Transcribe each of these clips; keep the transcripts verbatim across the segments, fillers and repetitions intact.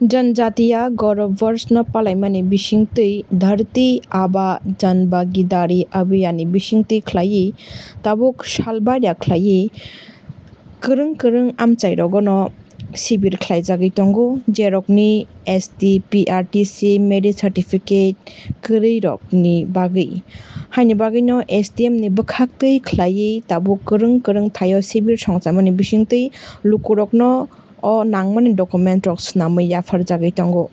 Janjatiya Gaurav Varshno palaimani bisingtwi Dharti Aaba Janbhagidari Abhiyanni bisingtwi khlaiwi tabuk salbaria khlaiwi kwrwng kwrwng amchairogono sibir khlaijagwi tongo, jerokni S T, P R T C, marriage certificate kwrwirokni bagwi. Haini bagwino S D M ni bwkhaktwi khlaiwi tabuk kwrwng kwrwng thaio sibir songchamani bisingtwi lukurokno o nangmani document rok swnamwi yapharjagwi tongo.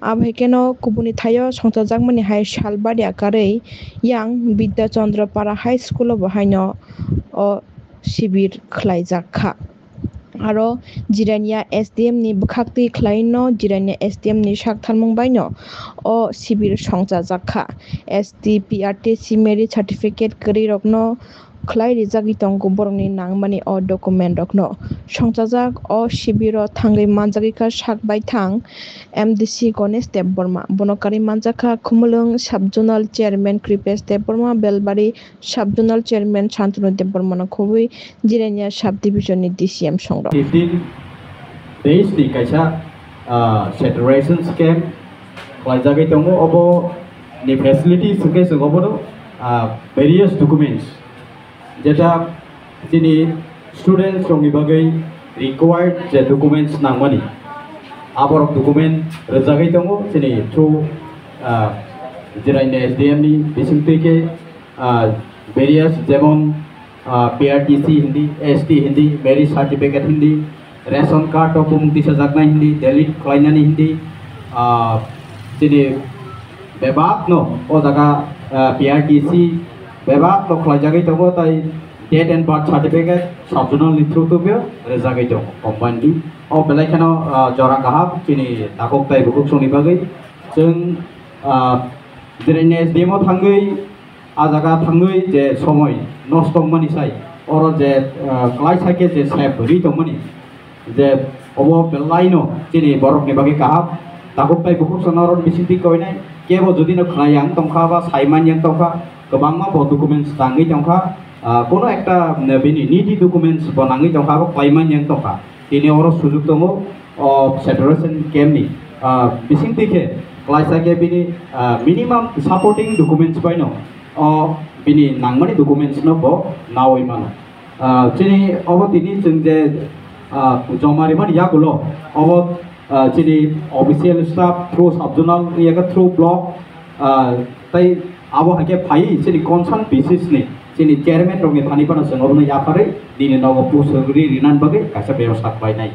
Abo hai kheno kubuni thaio songchajakmani hai salbaria karwi yang Bidya Chandra Para High School o bo haino o sibir khlaijak kha. Aro Jirania S D M ni bwkhaktwi khlaino Jirania S D M ni sak tharmung baino o sibir songchajak kha. S T, P R T C marriage certificate kwrwi rokno khlai rijagwi tongo borokni nangmani o document rokno. Songchajak o sibiro thangwi manjagwi kha sak baithang M D C Ganesh Debbarma. Bono karwi manjak kha Khumulwng Sub Zonal Chairman Kripesh Debbarma, Belbari Sub Zonal Chairman Shantanu Debbarmano khobwi Jirania Sub Division ni D C M songrok. Fifteen days ni kaisa, ah, saturation camp khlaijagwi tongo. Obo ni facilities hwnkhe chwng obono, ah, various documents, jeta chini students rokni bagwi required je documents nangmani, aborok document rwjagwi tongo chini through, ah, Jirania S D M ni bisingtwi khe, ah, various jemon, ah, P R T C hindi, S T hindi, marriage certificate hindi, ration card o bumung tisajaknai hindi, delete khlainani hindi, ah, chini bebak no o jaga, ah, P R T C bebak no khlaijagwi tongo, tai death and birth certificate sub zonal ni through tubio rwjagwi tongo combined. O belai kheno, ah, jora kaham chini takhuk tai bukhuk songni bagwi. Chwng, ah, Jirania S D M o thangwi, ah jaga thangwi je somoi nosto wngmani sai, oro je, ah, klai sakhe je sep ri tongmani, je obo belaino chini borokni bagwi kaham. Takhuk tai bukhuk sana oro bisingtwi koinai kebo jodi no khlai yang tongkha ba sai man yang tongkha, kwbangma bo documents tangwi tongkha, ah, kono ekta, mm, bini niti documents bo nangwi tongkha, abo khlai man yang tongkha. Tini oro sujuk tongo o saturation camp ni, ah, bisingtwi khe klaisa khe bini, ah, minimum supporting documents baino o bini nangmani documents no bo nawi mano. Ah, chini obo tini chwng je, ah, joma rimani yagulo obo, ah, chini official staff through sub zonal, yaga through block, ah, tai abo hai khe phai chini concern basis ni chini chairman rokni thani phano chwng obono yapharwi nini nogo pusogri rinani bagwi kaisa bebostha khlainai.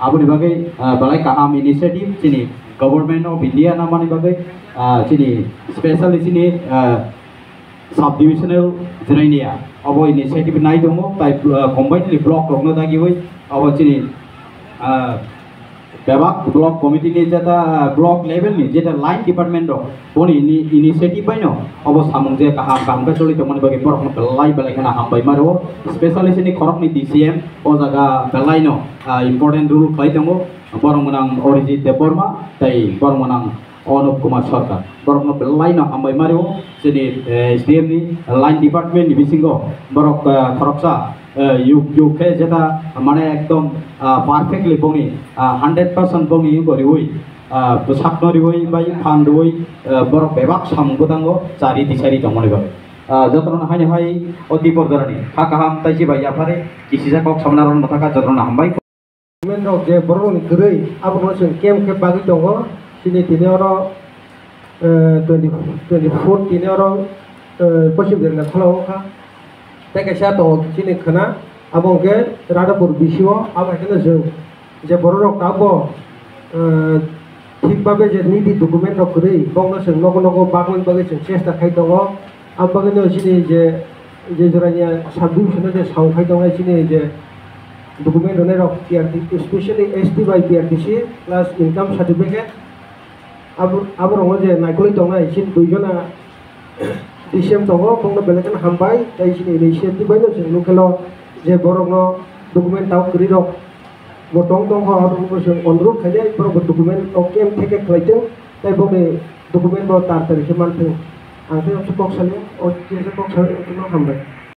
Aboni bagwi, ah, belai kaham initiative chini Government of India namani bagwi, ah, chini specially chini, ah, sub divisional Jirania obo initiative nai tongo, tai, ah, combined block rokno dagiwi obo chini, ah, bebak block committee ni jeta, ah, block level ni jeta line department rok boni ini-, initiative bai no obo samung je kaham kaham khe choli tongmani bagwi borok no belai belai kheno hambai maro, specially chini khorok ni D C M o jaga belai no, ah, important role khlai tongo. Borok mwnang Orijit Debbarma tei borok mwnang Anup Kumar Sarkar. Borokno belai no hambai mario chini, eh, S D M ni line department ni bisingo borok, eh, khoroksa, eh, yuk yuk khe jeta mane ekdom, ah, perfectly bongni, ah, hundred percent bongni yugo riui, ah, bwsakno riui bai phan riui, eh, borok bebak samung bwtango chari tisari tongmani bagwi. Ah, jotono haino hai o Dipor jorani kha kaham tei chibai yaphari kisisa kok samna rwna thaka jotono hambai. Document rok je borok ni kwrwi, abo no chwng camp khe bagwi tongo. Chini tini oro, eh, twenty, twenty four tini oro, eh, pochim bereng khwlao wngkha. Tei kaisa tongo chini khwna, abo hwnkhe Radhapur B C O, abo hai kheno chwng je borok rok tabuk, eh, thik babe je niti document rok kwrwi, bokno chwng nogo nogo bagwi bagwi chwng chesta khai tongo. Ang bagwi no chini je, je jorani sub division o je sound khai tongnai chini je document rwnai rok P R T, especially S T bai P R T C plus income certificate. Abo, abo rok no je naikolwi tongnai chini dui jona D C M tongo, bokno belai kheno hambai, tei chini initiative bai no chwng nukhe lo je borok no document tao kwrwi rok bo tong tong kha, abo chwng onurodh khai de, borok bo document o camp theke khlai tong, tei bokni document bo tar tari khe man thung. Ang tei kok sali, o kok sali, hambai.